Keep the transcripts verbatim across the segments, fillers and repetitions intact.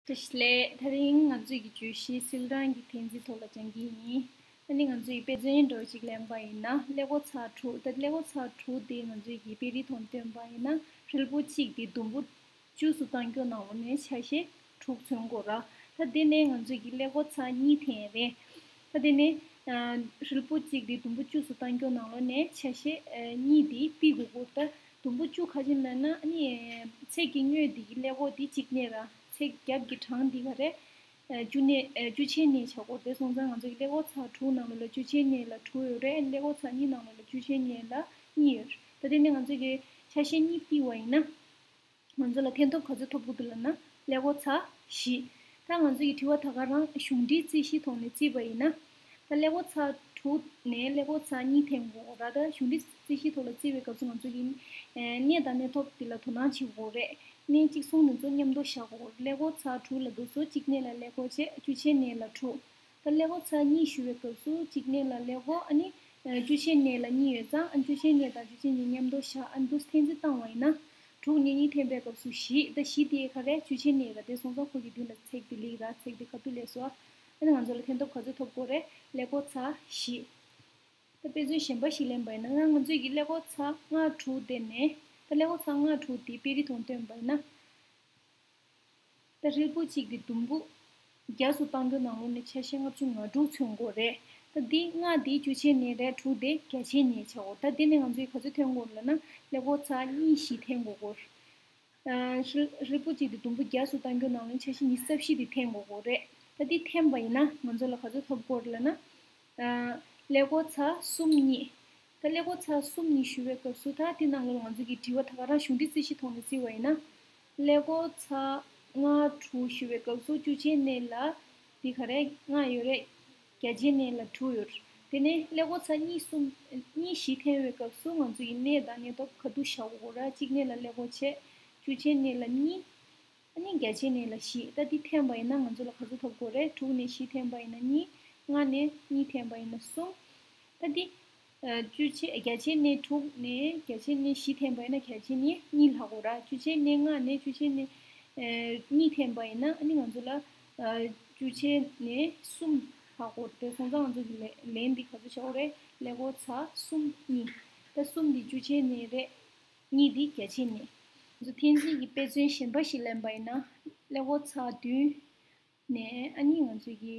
བཀྲ་ཤིས་བདེ་ལེགས། དེ་རིང་ང་ཚོའི་གི་བརྗོད་གཞི་སིལ་གྲངས་ཀྱི་འཐེན་རྩིས་ཐོག་ལ་སྦྱང་གི་ཡིན། ཨ་ནི་ང་ཚོའི་དཔེ་མཚོན་འདྲ་བོ་ཅིག་ལེན་པ་ཡིན་ན། ཀླད་ཀོར་ཚར་དྲུག་ད་ཀླད་ཀོར་ཚར་དྲུག་དེ་ང་ཚོའི་གི་དཔེ་རིས་ཐོག་སྟོན་པ་ཡིན་ན། རིལ་བུ་གཅིག་དེ་དུམ་བུ་བཅུ་གསུམ་བཏང་རྒྱུ་ནང་ལོགས་ནས་ཆ་ཤས་དྲུག་མཚོན་དགོས་ར། ད་དེ་ནས་ང་ཚོའི་གི་ཀླད་ཀོར་ཚར་གཉིས་འཐེན་རེད། ད་དེ་ནས་ཨ་རིལ་བུ་གཅིག་དེ་དུམ་བུ་བཅུ་གསུམ་བཏང་རྒྱུ་ནང་ལོགས་ནས་ཆ་ཤས་ཨ་གཉིས་དེ་ཕུད་དགོས་ཀྱི་ཡོད། ད་དུམ་བུ་བཅུ་ག་ཅི་ལབ་ན། ཨ་ནི་ཚེག་གི་སྔོན་དེ་གི་ཀླད་ཀོར་དེ་གཅིག་གནས་ར། ཚེག་རྒྱབ་ཀྱི་གྲངས་དེ་ག་རེ། ཨ་བཅུ་གནས་ཨ་བཅུ་ཆའི་གནས་བྱ་དགོས་རེད། དེ་སོང་ཙང་ང་ཚོ་གི་ཀླད་ཀོར་ཚར་དྲུག་ནང་ལོགས་ལ་བཅུ་ཆའི་གནས་ལ་དྲུག་ཡོད་རེད། ཀླད་ཀོར་ཚར་གཉིས་ནང་ལོགས་ལ་བཅུ་ཆའི་གནས་ལ་གཉིས་ཡོད་རེད། ད་དེ་ནས་ང་ཚོ་གི་ཆ་ཤས་གཉིས་ཕུད་པ་ཡིན་ན། ང་ཚོ་ལ་འཐེན་ཐོབ་ག་ཚོད་ཐོབ་དགོས་འདུག་ལབ་ན། ཀླད་ཀོར་ཚར་བཞི། ད་ང་ཚོ་གི་དྲི་བ་ད་ག་རང་གཞུང་འབྲེལ་རྩིས་གཞིའི་ཐོག་ནས་བརྩིས་པ་ཡིན་ན། ད་ཀླད་ཀོར་ཚར་དྲུག་ནས་ཀླད་ཀོར་ཚར་གཉིས་འཐེན་དགོས་ར། ད་གཞུང་འབྲེལ་རྩིས་གཞིའི་ཐོག་ལ་བརྩིས་པའི་སྐབས་སུ་ང་ཚོ་གི་ཨ་གནས་དང་གནས་ཐོབ་དེ་ལ་དོ་སྣང་བྱེད་དགོས་རེད། གནས་གཅིག་མཚུངས་དེ་ཚོ་མཉམ་དུ་བཞག་དགོས། ཀླད་ཀོར་ཚར་དྲུག་ལབ་དུས་སུ་གཅིག་གནས་ལ་ཀླད་ཀོར་བྱས། བཅུ་ཆའི་གནས་ལ་དྲུག་ད་ཀླད་ཀོར་ཚར་གཉིས་ཞུ་བའི་སྐབས་སུ་གཅིག་གནས་ལ་ཀླད་ཀོར། ཨ་ནི་ཨ་བཅུ་ཆའི་གནས་ལ་གཉིས་ཡོད་ཙང་། ཨ་བཅུ་ཆའི་གནས་དང་བཅུ་ཆའི་གནས་མཉམ་དུ་བཞག་ཨ་འདུག་འཐེན་རྩིས་བཏང་བ་ཡིན་ན། དྲུག་ནས་གཉིས་འཐེན་པའི་སྐབས་སུ་བཞི། ད་བཞི་དེ་ག་རེ། བཅུ་ཆའི་གནས་ར། དེ་སོང་ཙང་ཁོ་གི་མདུན་ལ་ཚེག་དེ་སླེབས་ར། ཚེག་དེ་ཁ་ཐུག་སླེབས་སོང་། ཨ་ནི་ང་ཚོ་ལ་འཐེན་ཐོབ་ག་ཚོད་ཐོབ་དགོས་རེད། ཀླད་ཀོར་ཚར་བཞི། ད་དཔེ་མཚོན་གཞན་པ་ཞིག་ལེན་པ་ཡིན་ན། ང་ཚོས་ཀྱི་ཀླད་ཀོར་ཚར་ལྔ་དྲུག་དེ་ནས། ད་ཀླད་ཀོར་ཚར་ལྔ་དྲུག་དེ་དཔེ་རིས་ཐོག་སྟོན་པ་ཡིན་ན། ད་རིལ་བུ་གཅིག་གི་དུམ་བུ་བརྒྱ་སུ་བཏང་རྒྱུ་ནང་ལོགས་ནས་ཆ་ཤས་ལྔ་བཅུ་ང་དྲུག་མཚོན་དགོས་རེད། ད་འདི་ལྔ་འདི་བཅུ་ཆའི་གནས་རེད། དྲུག་དེ་བརྒྱ་ཆའི་གནས་ཆགས་འོ། ད་འདི་ནས་ང་ཚོས་ག་ཚོད་འཐེན་དགོས་ལབ་ན། ཀླད་ཀོར་ཚར་གཉིས་བཞི་འཐེན་དགོས་ཀྱི་ཡོད། ཨ་རིལ་རིལ་བུ་གཅིག་དེ་དུམ་བུ་བརྒྱ་སུ་བཏང་རྒྱུ་ནང་ལོགས་ཆ་ཤས་ཉི་ཤུ་རྩ་བཞི་དེ་འཐེན་དགོས་ཀྱི་ཡོད་རེད། ད་འདི་འཐེན་པ་ཡིན་ན་ང་ཚོ་ལ་ག་ཚོད་ཐོབ་ཀྱི་ཡོད་རེད་ལབ་ན། ཨ་ཀླད་ཀོར་ཚར་གསུམ་གཉིས། ད་ཀླད་ཀོར་ཚར་གསུམ་གཉིས་ཞུ་བའི་སྐབས་སུ། ད་དེ་ནང་ལོགས་ལ་ང་ཚོ་གི་དྲི་བ་ད་ག་རང་གཞུང་འབྲེལ་རྩིས་གཞི་ཐོག་ནས་བརྩིས་པ་ཡིན་ན། ཀླད་ཀོར་ཚར་ལྔ་དྲུག་ཞུ་བའི་སྐབས་སུ་བཅུ་ཆའི་གནས་ལ་འདི་ག་རེ་ལྔ་ཡོད་རེད། བརྒྱ་ཆའི་གནས་ལ་དྲུག་ཡོད། དེ་ནས་ཀླད་ཀོར་ཚར་གཉིས་གསུམ་གཉིས་བཞི་འཐེན་པའི་སྐབས་སུ་ང་ཚོ་ཡི་གནས་དང་གནས་ཐོབ་ཁ་ཐུག་བཞག་དགོས་ར། གཅིག་གནས་ལ་ཀླད་ཀོར་བྱས། བཅུ་ཆའི་གནས་ལ་གཉིས། ཨ་ནི་བརྒྱ་ཆའི་གནས་ལ་བཞི། ད་འདི་འཐེན་པ་ཡིན་ན་ང་ཚོ་ལ་ག་ཚོད་ཐོབ་དགོས་རེད། དྲུག་ནས་བཞི་འཐེན་པ་ཡིན་ན་གཉིས། ལྔ་ནས་གཉིས་འཐེན་པ་ཡིན་ན་གསུམ། ད་འདི་ཨ་བཅུ་ཆའི་བརྒྱ་ཆའི་གནས་དྲུག་ནས་བརྒྱ་ཆའི་གནས་བཞི་འཐེན་པ་ཡིན་ན་བརྒྱ་ཆའི་གནས་གཉིས་ལྷག་དགོས་ར། བཅུ་ཆའི་གནས་ལྔ་ནས་བཅུ་ཆའི་གནས་ཨ་གཉིས་འཐེན་པ་ཡིན་ན་ཨ་ནི་ང་ཚོ་ལ་ཨ་བཅུ་ཆའི་གནས་གསུམ་ལྷག་དགོས་རེད། དེ་སོང་ཙང་ང་ཚོ་གི་ལན་ལན་འདི་ག་ཚོད་ཆགས་དགོས་རེད། ཀླད་ཀོར་ཚར་གསུམ་གཉིས། ད་གསུམ་འདི་བཅུ་ཆའི་གནས་རེད། གཉིས་འདི་བརྒྱ་ཆའི་གནས། ང་ཚོ་འཐེན་རྩིས་ཀྱི་དཔེ་མཚོན་གཞན་པ་ཞིག་ལེན་པ་ཡིན་ན། ཀླད་ཀོར་ཚར་བདུན་ནས་ཨ་ནི་ང་ཚོ་གི་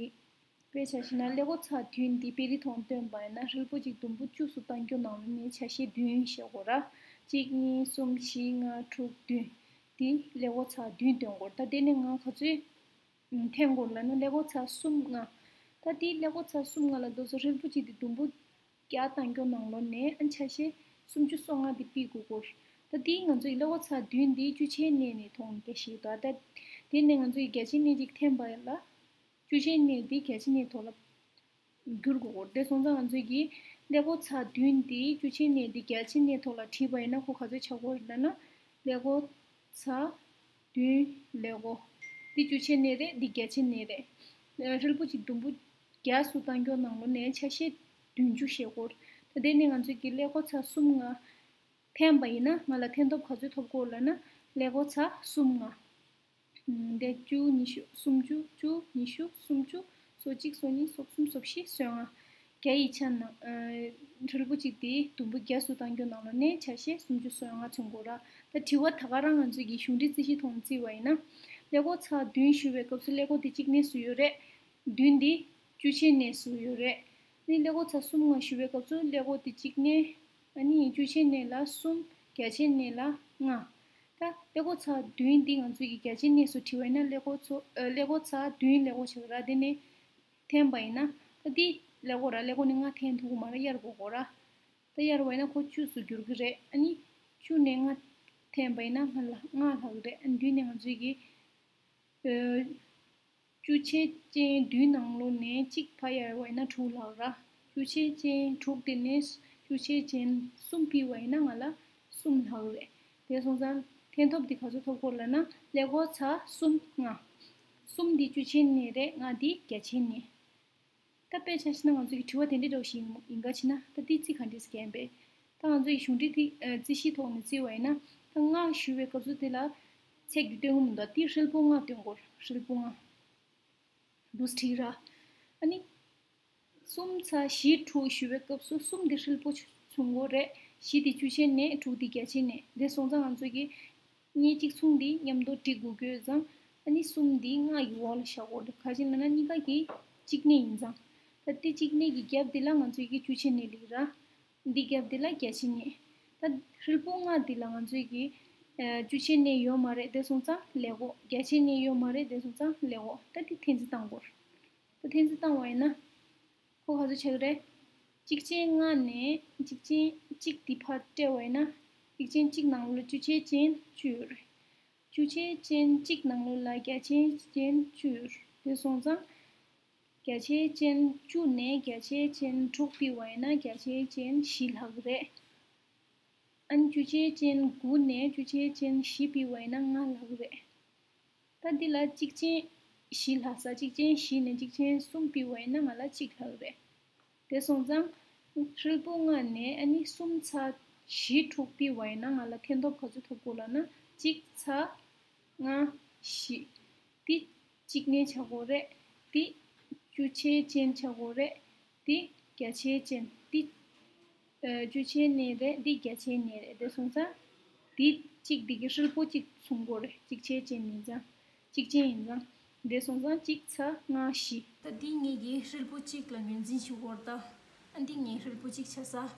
དཔེ་ཆ་བཞག་ན། ཀླད་ཀོར་ཚར་བདུན་འདི་དཔེ་རིས་ཐོག་སྟོན་པ་ཡིན་ན། རིལ་བུ་གཅིག་དུམ་བུ་བཅུ་གསུམ་བཏང་རྒྱུ་ནང་ལོགས་ནས་ཆ་ཤས་བདུན་བཞག་དགོས་ར། གཅིག་གཉིས་གསུམ་བཞི་ལྔ་དྲུག་བདུན། འདི་ཀླད་ཀོར་ཚར་བདུན་སྟོན་དགོས། ད་དེ་ནས་ང་ག་ཚོད་འཐེན་དགོས་ལབ་ན། ཀླད་ཀོར་ཚར་གསུམ་ལྔ། ད་འདི་ཀླད་ཀོར་ཚར་གསུམ་ལྔ་ལབ་དུས་སུ་རིལ་བུ་གཅིག་དེ་དུམ་བུ་བརྒྱ་བཏང་རྒྱུ་ནང་ལོགས་ནས་ཨ་ཆ་ཤས་སུམ་ཅུ་སོ་ལྔ་དེ་ཕུད་དགོས་ཀྱི་ཡོད། ད་འདི་ང་ཚོ་ཡི་ཀླད་ཀོར་ཚར་བདུན་འདི་བཅུ་ཆའི་གནས་ནས་ཐོན་བསྡད་ཤག་ད་ད་དེ་ནས་ང་ཚོ་ཡི་བརྒྱ་ཆའི་གནས་གཅིག་འཐེན་པ་ལ། བཅུ་ཆའི་གནས་འདི་བརྒྱ་ཆའི་གནས་ཐོག་ལ་བསྒྱུར་དགོས་ཀྱི་ཡོད། དེ་སོང་ཙང་ང་ཚོ་གི་ཀླད་ཀོར་ཚར་བདུན་འདི་བཅུ་ཆའི་གནས་འདི་བརྒྱ་ཆའི་གནས་ཐོག་ལ་བྲིས་པ་ཡིན་ན་ཁོ་ག་ཚོད་ཆགས་ཀྱི་ཡོད་རེད་ལབ་ན། ཀླད་ཀོར་ཚར་བདུན་ཀླད་ཀོར་འདི་བཅུ་ཆའི་གནས་རེད། འདི་བརྒྱ་ཆའི་གནས་རེད། རིལ་བུ་གཅིག་དུམ་བུ་བརྒྱ་སུ་བཏང་རྒྱུ་ནང་ལོགས་ནས་ཆ་ཤས་བདུན་ཅུ་བཞག་དགོས། ད་དེ་ནས་ང་ཚོས་ཀྱི་ཀླད་ཀོར་ཚར་གསུམ་ལྔ་འཐེན་པ་ཡིན་ན་ང་ལ་འཐེན་ཐོབ་ག་ཚོད་ཐོབ་ཀྱི་ཡོད་ལབ་ན། ཀླད་ཀོར་ཚར་གསུམ་ལྔ། ཨ་འདི་བཅུ། ཉི་ཤུ། སུམ་ཅུ། བཅུ། ཉི་ཤུ། སུམ་ཅུ། སོ་གཅིག། སོ་གཉིས། སོ་གསུམ། སོ་བཞི། སོ་ལྔ། བརྒྱ་ཡི་ཆ་ནང་ཨ་རིལ་བུ་གཅིག་དེ་དུམ་བུ་བརྒྱ་སུ་བཏང་རྒྱུ་ནང་ལོགས་ནས་ཆ་ཤས་སུམ་ཅུ་སོ་ལྔ་མཚོན་དགོས་ར། ད་དྲི་བ་ད་ག་རང་ང་ཚོས་ཀྱི་གཞུང་འབྲེལ་རྩིས་གཞི་ཐོག་ནས་བརྩིས་པ་ཡིན་ན། ཀླད་ཀོར་ཚར་བདུན་ཞུ་བའི་སྐབས་སུ་ཀླད་ཀོར་དེ་གཅིག་གནས་སུ་ཡོད་རེད། བདུན་དེ་བཅུ་ཆའི་གནས་སུ་ཡོད་རེད། ཨ་ནི་ཀླད་ཀོར་ཚར་གསུམ་ལྔ་ཞུ་བའི་སྐབས་སུ་ཀླད་ཀོར་དེ་གཅིག་གནས། ཨ་ནི་བཅུ་ཆའི་གནས་ལ་གསུམ། བརྒྱ་ཆའི་གནས་ལ་ལྔ། ད་ཀླད་ཀོར་ཚར་བདུན་འདི་ང་ཚོས་ཀྱི་བརྒྱ་ཆའི་གནས་སུ་བྲིས་པ་ཡིན་ན། ཀླད་ཀོར་ཚོ་ཨ་ཀླད་ཀོར་ཚར་བདུན་ཀླད་ཀོར་ཆགས་ར། དེ་ནས་འཐེན་པ་ཡིན་ན། ད་འདི་ཀླད་ཀོར་ར། ཀླད་ཀོར་ནས་ལྔ་འཐེན་ཐུབ་ཀྱི་མ་རེད། གཡར་དགོས་ཀྱི་ཡོད་ར། ད་གཡར་བ་ཡིན་ན་ཁོ་བཅུ་སུ་འགྱུར་གྱི་རེད། ཨ་ནི་བཅུ་ནས་ལྔ་འཐེན་པ་ཡིན་ན་ལྔ་ལ་ལྔ་ལྷག་གི་རེད། ཨ་ནི་བདུན་ནས་ང་ཚོས་ཀྱི་ཨ་བཅུ་ཆའི་ཅན་བདུན་ནང་ལོགས་ནས་གཅིག་ཕར་གཡར་བ་ཡིན་ན་དྲུག་ལྷག་ར། བཅུ་ཆའི་ཅན་དྲུག་དེ་ནས་བཅུ་ཆའི་ཅན་གསུམ་ཕུད་པ་ཡིན་ན་ང་ལ་གསུམ་ལྷག་རེད། དེ་སོང་ཙང་འཐེན་ཐོབ་འདི་ག་ཚོད་ཐོབ་ཀྱི་ཡོད་ལབ་ན། ཀླད་ཀོར་ཚར་གསུམ་ལྔ། གསུམ་འདི་བཅུ་ཆའི་གནས་རེད། ལྔ་འདི་བརྒྱ་ཆའི་གནས། ད་དཔེ་ཆ་བཞག་ན་ང་ཚོ་གི་དྲི་བ་དེ་འདྲ་འདྲ་བོ་ཞིག་ཡིན་ག་ཕྱིན་ན། ད་འདི་རྩིས་ག་འདྲས་སེ་འགེམས་པས། ད་ང་ཚོ་གི་གཞུང་འབྲེལ་དེ་ཨ་རྩིས་གཞིའི་ཐོག་ནས་བརྩིས་པ་ཡིན་ན། ད་ལྔ་ཞུ་བའི་སྐབས་སུ་དེ་ལ་ ཚེག་འདི་སྟོན་གྱི་མི་འདུག་དེ་ཧྲིལ་པོ་ལྔ་སྟོན་དགོས། ཧྲིལ་པོ་ལྔ། འདུག་སེ་བྲིས་ར། ཨ་ནི། གསུམ་ཚ་བཞི་དྲུག་ཞུ་བའི་སྐབས་སུ་གསུམ་འདི་ཧྲིལ་པོ་མཚུངས་དགོས་རེད། བཞི་འདི་བཅུ་ཆའི་གནས། དྲུག་འདི་བརྒྱ་ཆའི་གནས། དེ་སོང་ཙང་ང་ཚོས་ཀྱི་གནས་གཅིག་མཚུངས་འདི་མཉམ་དུ་བྲི་དགོས་ཀྱི་ཡོད་ཙང་། ཨ་ནི་གསུམ་འདི་ལྔ་ཡི་འོག་ལ་བཞག་དགོས་རེད། ག་ཅི་ལབ་ན་གཉིས་ཀ་གི་གཅིག་གནས་ཡིན་ཙང་། ད་དེ་གཅིག་གནས་ཀྱི་རྒྱབ་འདི་ལ་ང་ཚོས་ཀྱི་བཅུ་ཆའི་གནས་ལབ་ཀྱི་ར། འདི་རྒྱབ་འདི་ལ་བརྒྱ་ཆའི་གནས། ད་ཧྲིལ་པོ་ལྔ་འདི་ལ་ང་ཚོས་ཀྱི་ཨ་བཅུ་ཆའི་གནས་ཡོད་མ་རེད། དེ་སོང་ཙང་ཀླད་ཀོར། བརྒྱ་ཆའི་གནས་ཡོད་མ་རེད། དེ་སོང་ཙང་ཀླད་ཀོར། ད་འདི་འཐེན་རྩིས་བཏང་དགོས། ད་འཐེན་རྩིས་བཏང་བ་ཡིན་ན། ཁོ་ག་ཚོད་ཆགས་ཀྱི་རེད། གཅིག་ཆའི་ལྔ་ནས་གཅིག་ཆའི་གཅིག་འདི་ཕར་སྤྲད་པ་ཡིན་ན། གཅིག་ཆའི་གཅིག་ནང་ལོགས་ལ་བཅུ་ཆའི་ཆ་བཅུ་ཡོད་རེད། བཅུ་ཆའི་ཆ་གཅིག་ནང་ལོགས་ལ་བརྒྱ་ཆའི་ཆ་བཅུ་ཡོད་རེད། དེ་སོང་ཙང་། བརྒྱ་ཆའི་ཆ་བཅུ་ནས་བརྒྱ་ཆའི་ཆ་དྲུག་ཕུད་པ་ཡིན་ན་བརྒྱ་ཆའི་ཆ་བཞི་ལྷག་རེད། ཨ་ནི་བཅུ་ཆའི་ཆ་དགུ་ནས་བཅུ་ཆའི་ཆ་བཞི་ཕུད་པ་ཡིན་ན་ལྔ་ལྷག་རེད། ད་འདི་ལ་གཅིག་ཆའི་བཞི་ལྷག་ས། གཅིག་ཆའི་བཞི་ནས་གཅིག་ཆའི་གསུམ་ཕུད་པ་ཡིན་ན་ང་ལ་གཅིག་ལྷག་རེད། དེ་སོང་ཙང་། ཧྲིལ་པོ་ལྔ་ནས་ཨ་ནི་གསུམ་ཚ་བཞི་དྲུག་ཕུད་པ་ཡིན་ན་ང་ལ་འཐེན་ཐོབ་ག་ཚོད་ཐོབ་དགོས་ལབ་ན། གཅིག་ཚ་ལྔ་བཞི། འདི་གཅིག་གནས་ཆགས་དགོས་རེད། འདི་བཅུ་ཆའི་ཆ་ཆགས་དགོས་རེད། འདི་བརྒྱ་ཆའི་ཆ། འདི་ཨ་བཅུ་ཆའི་གནས་རེད། འདི་བརྒྱ་ཆའི་གནས་རེད། དེ་སོང་ཙང་། འདི་གཅིག་འདི་གི་ཧྲིལ་པོ་གཅིག་མཚུངས་དགོས་རེད། གཅིག་ཆའི་ཆ་ཡིན་ཙང་། གཅིག་ཆའི་ཡིན་ཙང་། དེ་སོང་ཙང་གཅིག་ཚ་ལྔ་བཞི། ད་འདི་ངེད་ཀྱི་ཧྲིལ་པོ་གཅིག་ལ་ངོས་འཛིན་ཞུ་དགོས་རེད་ད། ཨ་འདི་ངའི་ཧྲིལ་པོ་གཅིག་ཆགས་ས།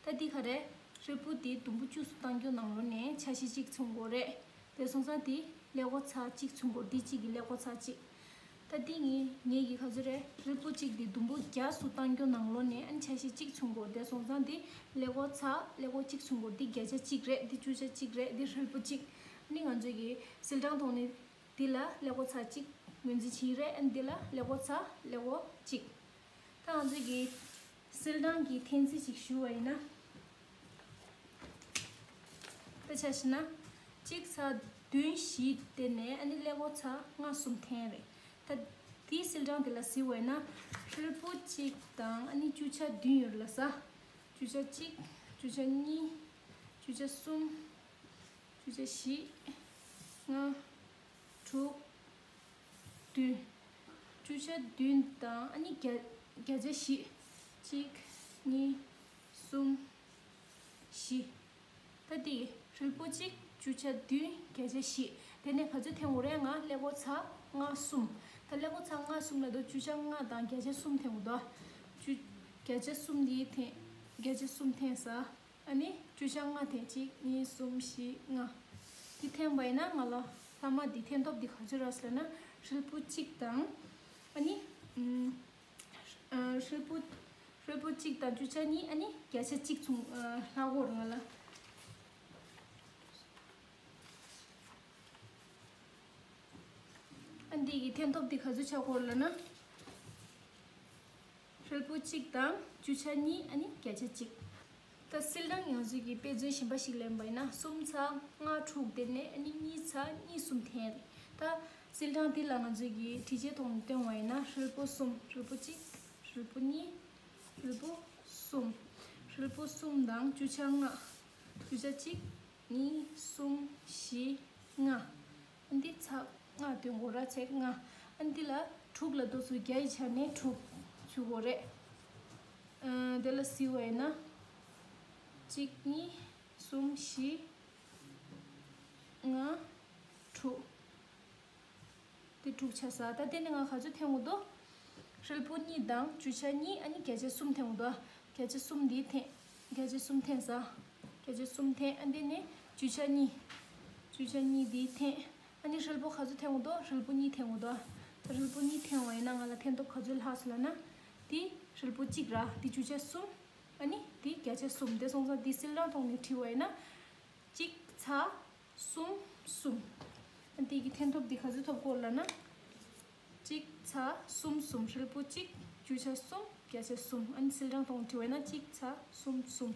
ད་འདི་ག་རེད། ཧྲིལ་པོ་འདི་དུམ་བུ་བཅུ་གསུམ་བཏང་རྒྱུ་ནང་ལོགས་ནས་ཆ་ཤས་གཅིག་མཚུངས་དགོས་རེད། དེ་སོང་ཙང་འདི་ཀླད་ཀོར་ཚ་གཅིག་མཚུངས་དགོས། འདི་གཅིག་གི་ཀླད་ཀོར་ཚ་གཅིག་ད་འདི་ངའི་ངེད་ཀྱི་ག་ཚོད་རེད། ཧྲིལ་པོ་གཅིག་འདི་དུམ་བུ་བརྒྱ་གསུམ་བཏང་རྒྱུ་ནང་ལོགས་ནས་ཨ་ནི་ཆ་ཤས་གཅིག་མཚུངས་དགོས། དེ་སོང་ཙང་འདི་ཀླད་ཀོར་ཚ་ཀླད་ཀོར་གཅིག་མཚུངས་དགོས། འདི་བརྒྱ་ཆ་གཅིག་རེད། འདི་བཅུ་ཆ་གཅིག་རེད། འདི་ཧྲིལ་པོ་གཅིག་ཨ་ནི་ང་ཚོས་ཀྱི་སིལ་གྲངས་ཐོག་ནས་འདི་ལ་ཀླད་ཀོར་ཚ་གཅིག་ངོས་འཛིན་བྱེད་ཀྱི་རེད། ཨ་ནི་འདི་ལ་ཀླད་ཀོར་ཚ་ཀླད་ཀོར་གཅིག་ད་ང་ཚོས་ཀྱི་སིལ་གྲངས་ཀྱི་འཐེན་རྩིས་ཤིག་ཞུ་བ་ཡིན་ན། ད་ཆ་བཞག་ན། གཅིག་ཚ་བདུན་བཞི་དེ་ནས་ཨ་ནི་ཀླད་ཀོར་ཚ་ལྔ་གསུམ་འཐེན་རེད། ད་དེའི་སིལ་གྲངས་དེ་ལ་གཟིགས་པ་ཡིན་ན། ཧྲིལ་པོ་གཅིག་དང་ཨ་ནི་བཅུ་ཆ་བདུན་ཡོད་རེད་ལབ་ས། བཅུ་ཆ་གཅིག་བཅུ་ཆ་གཉིས། བཅུ་ཆ་གསུམ། བཅུ་ཆ་བཞི། ལྔ། དྲུག་བདུན། བཅུ་ཆ་བདུན་དང་ཨ་ནི་བརྒྱ་བརྒྱ་ཆ་བཞི། གཅིག་གཉིས། གསུམ། བཞི། ད་འདི་ཧྲིལ་པོ་གཅིག་བཅུ་ཆ་བདུན། བརྒྱ་ཆ་བཞི། དེ་ནས་ག་ཚོད་འཐེན་དགོས་རེད། ང་ཀླད་ཀོར་ཚ་ལྔ་གསུམ། ད་ཀླད་ཀོར་ཚ་ལྔ་གསུམ་ལབ་དུས་བཅུ་ཆ་ལྔ་དང་བརྒྱ་ཆ་གསུམ་འཐེན་དགོས་འདུག་བཅུ། བརྒྱ་ཆ་གསུམ་འདི་འཐེན། བརྒྱ་ཆ་གསུམ་འཐེན་ས། ཨ་ནི་བཅུ་ཆ་ལྔ་འཐེན། གཅིག་གཉིས། གསུམ། བཞི། ལྔ། འདི་འཐེན་པ་ཡིན་ན་ང་ལ་ལྷག་མ་འདི་འཐེན་ཐོབ་འདི་ག་ཚོད་རག་ཟེར་ན། ཧྲིལ་པོ་གཅིག་དང་། ཨ་ནི། ཨ་ཧྲིལ་པོ། ཧྲིལ་པོ་གཅིག་དང་བཅུ་ཆ་གཉིས། ཨ་ནི་བརྒྱ་ཆ་གཅིག་མཚུངས་ཨ་ལྷག་གོ་རེད་ང་ལ། ཨ་འདི་གི་འཐེན་ཐོབ་འདི་ག་ཚོད་ཆགས་ཀྱི་ཡོད་ལབ་ན། ཧྲིལ་པོ་གཅིག་དང་བཅུ་ཆ་གཉིས། ཨ་ནི་བརྒྱ་ཆ་གཅིག་ད་སིལ་གྲངས་ཡང་རྩིས་ཀྱི་དཔེ་མཚོན་གཞན་པ་ཞིག་ལེན་པ་ཡིན་ན། གསུམ་ཚ་ལྔ་དྲུག་དེ་ནས་ཨ་ནི་གཉིས་ཚ་གཉིས་གསུམ་འཐེན་རེད། ད་སིལ་གྲངས་འདི་ལ་ང་ཚོས་ཀྱི་འགྲེལ་བཤད་ཐོག་ནས་སྟོན་པ་ཡིན་ན། ཧྲིལ་པོ་གསུམ། ཧྲིལ་པོ་གཅིག་ཧྲིལ་པོ་གཉིས། ཧྲིལ་པོ་གསུམ། ཧྲིལ་པོ་གསུམ་དང་བཅུ་ཆ་ལྔ། བཅུ་ཆ་གཅིག་གཉིས། གསུམ། བཞི། ལྔ། ཨ་འདི་ཚ་ལྔ་སྟོན་དགོས་ར། ཚེག་ལྔ། ཨ་འདི་ལ་དྲུག་ལ་འདུག་སུ་བརྒྱ་ཡི་ཆ་ནས་དྲུག་བཅུག་དགོས་རེད། ཨ་དེ་ལ་གཟིགས་པ་ཡིན་ན། གཅིག་གཉིས། གསུམ། བཞི། ལྔ། དྲུག་དེ་དྲུག་ཆགས་ས། ད་དེ་ནས་ང་ག་ཚོད་འཐེན་དགོས་འདུག་ཧྲིལ་པོ་གཉིས་དང་བཅུ་ཆ་གཉིས། ཨ་ནི་བརྒྱ་ཆ་གསུམ་འཐེན་དགོས་འདུག་བརྒྱ་ཆ་གསུམ་འདི་འཐེན། བརྒྱ་ཆ་གསུམ་འཐེན་ས། བརྒྱ་ཆ་གསུམ་འཐེན། ཨ་འདི་ནས་བཅུ་ཆ་གཉིས། བཅུ་ཆ་གཉིས་འདི་འཐེན། ཨ་ནི་ཧྲིལ་པོ་ག་ཚོད་འཐེན་དགོས་འདུག་ཧྲིལ་པོ་གཉིས་འཐེན་དགོས་འདུག་ད་ཧྲིལ་པོ་གཉིས་འཐེན་པ་ཡིན་ན་ང་ལ་འཐེན་ཐོབ་ག་ཚོད་ལྷག་སོང་ལབ་ན། འདི་ཧྲིལ་པོ་གཅིག་ར། འདི་བཅུ་ཆ་གསུམ། ཨ་ནི་འདི་བརྒྱ་ཆ་གསུམ། དེ་སོང་ཙང་འདི་སིལ་གྲངས་ཐོག་ནས་བྲིས་པ་ཡིན་ན། གཅིག་ཚ་གསུམ་གསུམ། ཨ་འདི་གི་འཐེན་ཐོབ་འདི་ག་ཚོད་ཐོབ་ཀྱི་ཡོད་ལབ་ན། གཅིག་ཚ་གསུམ་གསུམ། ཧྲིལ་པོ་གཅིག་བཅུ་ཆ་གསུམ། བརྒྱ་ཆ་གསུམ། ཨ་ནི་སིལ་གྲངས་ཐོག་ནས་བྲིས་པ་ཡིན་ན་གཅིག་ཚ་གསུམ་གསུམ།